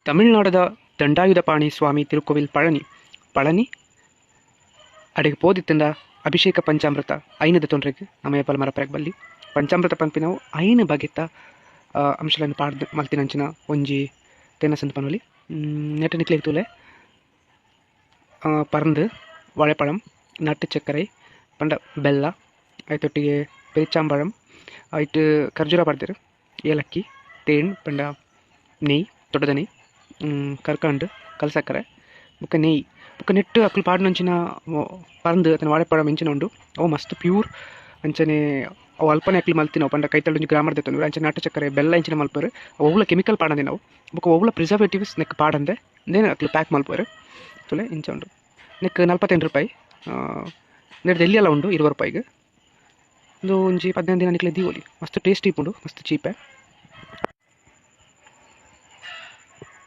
ತಮಿಳ್ನಾಡುದ ದಂಡಾಯುಧಪಾಣಿ ಸ್ವಾಮಿ ತಿರುಕೋವಿಲ್ ಪಳನಿ ಪಳನಿ ಅಡೆಗ್ ಪೋದಿತ್ತುಂಡ ಅಭಿಷೇಕ ಪಂಚಾಮೃತ ಐನ್ ದೆತೊನ್ರೆಗ್ ನಮ ಏಪಲ ಮರಪರೆಗ್ ಬಲ್ಲಿ. ಪಂಚಾಮೃತ ಪನ್ಪಿನವು ಐನ್ ಬಗೆತ ಅಂಶಲೆನ್ ಪಾಡ್ದ್ ಮಲ್ತಿನಂಚಿನ ಒಂಜಿ ತೆನಸ್ ಪನೊಲಿ. ನೆಟ್ಟ್ ನಿಕ್ಲೆಗ್ ತೂಲೆ ಪರ್ಂದ್, ಬಾಳೆಪಳಂ, ನಟ್ಟು ಚಕ್ಕರೆ ಪಂಡ ಬೆಲ್ಲ, ಐತೊಟ್ಟಿಗೆ ಪೇರಿಚಾಂಬಳಂ, ಐಟ್ ಖರ್ಜೂರ ಪಾಡ್ದೆರ್, ಏಲಕ್ಕಿ, ತೇನ್ ಪಂಡ ನೆಯ್ ದೊಡ್ಡದ ನೆಯ್, ಕರ್ಕಂಡ್, ಕಲ್ಸಕ್ಕರೆ ಬೊಕ್ಕ ನೆಯ್. ಬೊಕ್ಕ ನೆಟ್ಟ್ ಅಕುಲು ಪಾಡುನಂಚಿನ ಪರ್ಂದ್ ಅತ್ತ್ಂಡ ಬಾಳೆಪಳಂ ಇಂಚಿನ ಉಂಡು ಅವು ಮಸ್ತ್ ಪ್ಯೂರ್. ಅಂಚನೆ ಅವು ಅಲ್ಪನೆ ಅಕುಲು ಮಲ್ತಿನವು ಪಂಡ ಕೈತಲ್ ಒಂಜಿ ಗ್ರಾಮಡ್ ದೆತೊನುವೆರ್. ಅಂಚನೆ ನಾಟು ಚಕ್ಕರೆ ಬೆಲ್ಲ ಇಂಚಿನ ಮಲ್ಪುವೆರ್. ಒವ್ಲ ಕೆಮಿಕಲ್ ಪಾಡಂದಿನವು ಬೊಕ್ಕ ಒವ್ಲ ಪ್ರಿಸರ್ವೇಟಿವ್ಸ್ ನೆಕ್ಕ್ ಪಾಡಂದೆ ಉಂದೆನ್ ಅಕುಲು ಪ್ಯಾಕ್ ಮಲ್ಪುವೆರ್. ತೂಲೆ ಇಂಚ ಉಂಡು. ನೆಕ್ಕ್ 48 ರೂಪಾಯಿ. ನೆರ್ದ್ ಎಲ್ಯಲ ಉಂಡು 20 ರೂಪಾಯಿಗ್. ಉಂದು ಒಂಜಿ 15 ದಿನ ನಿಕ್ಲೆ ದೀವೊಲಿ. ಮಸ್ತ್ ಟೇಸ್ಟಿ ಇಪ್ಪುಂಡು, ಮಸ್ತ್ ಚೀಪೆ.